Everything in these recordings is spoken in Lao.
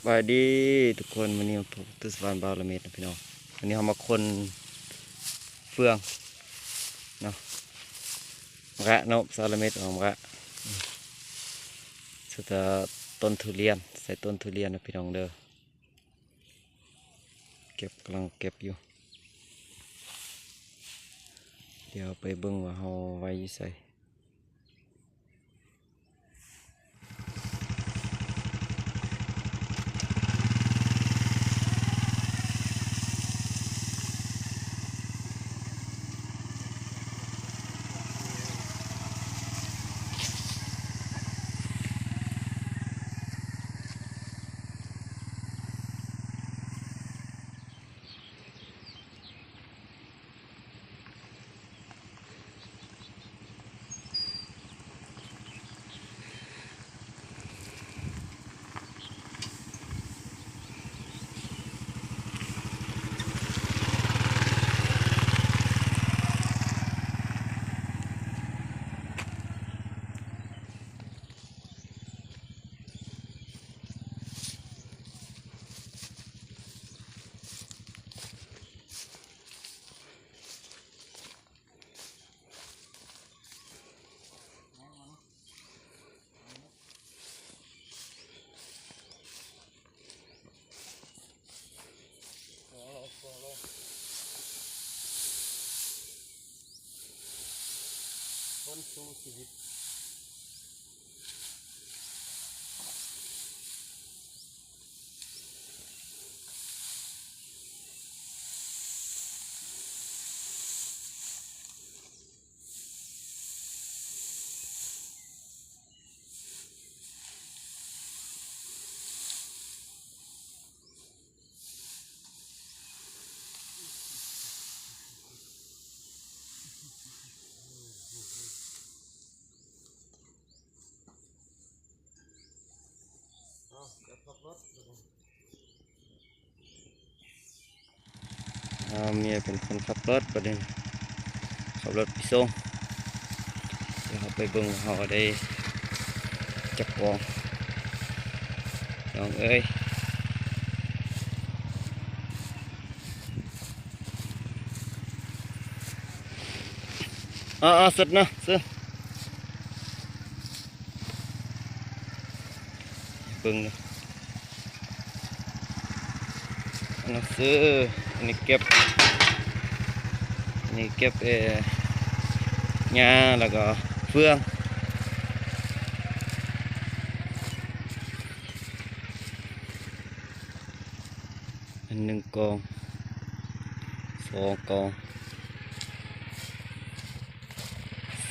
ບາຍດີທຸກຄົນ, ມື້ນີ້ມາພົບກັບຕູ້ສະຫວັນ ບ່າວລະເມັດເນາະພີ່ນ້ອງ. ມື້ນີ້ເຮົາມາຂົນເຟືອງເນາະ, ມະລະເນາະ ສາວລະເມັດອອກມາ ໃສ່ຕົ້ນທຸລຽນ, ໃສ່ຕົ້ນທຸລຽນເນາະພີ່ນ້ອງເດີ. ເກັບ ກຳລັງເກັບຢູ່. ດຽວໄປເບິ່ງວ່າເຮົາໄວ້ຢູ່ໃສ. ຄົນສູ້ຊີວິດ. ເອົາ ເມຍເປັນຄົນຂັບລົດບັດນີ້, ຂັບລົດໄປສົ່ງ. ດຽວເຮົາໄປເບິ່ງວ່າເຮົາໄດ້ຈັກກອງ ນ້ອງເອີຍ. ເອົາໆ ເສັດນະ ເສັດ. ເບິ່ງເດີ ອັນນັ້ນເສື ອັນນີ້ເກັບ ອັນນີ້ເກັບ ເອີ ຫຍ້າ ແລ້ວກໍເຟືອງ. ອັນໜຶ່ງກອງ ສອງກອງ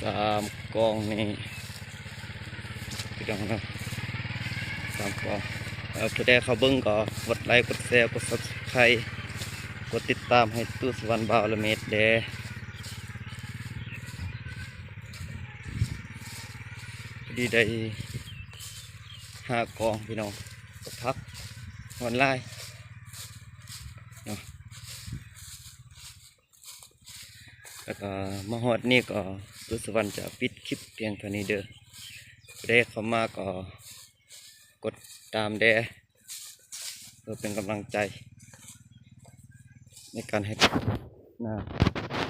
ສາມກອງນີ້ ພີ່ນ້ອງເນາະ ສາມກອງ. ເອີ ຜູ້ໃດເຂົ້າເບິ່ງກໍກົດໄລ ກົດແຊ ກົດ Subscribe ກົດຕິດຕາມໃຫ້ຕູ້ສະຫວັນ ບ່າວລະເມັດແດ່. ພໍດີໄດ້ຫ້າກອງພີ່ນ້ອງ, ກໍຜັກຮອດຫຼາຍເນາະ. ແລ້ວກໍມາຮອດນີ້ກໍຕູ້ສະຫວັນຈະປິດຄລິບພຽງເທົ່ານີ້ເດີ. ຜູ້ໃດເຂົ້າມາກໍກົດຕາມແດ່ ເພື່ອເປັນກຳລັງໃຈໃນການເຮັດນາ.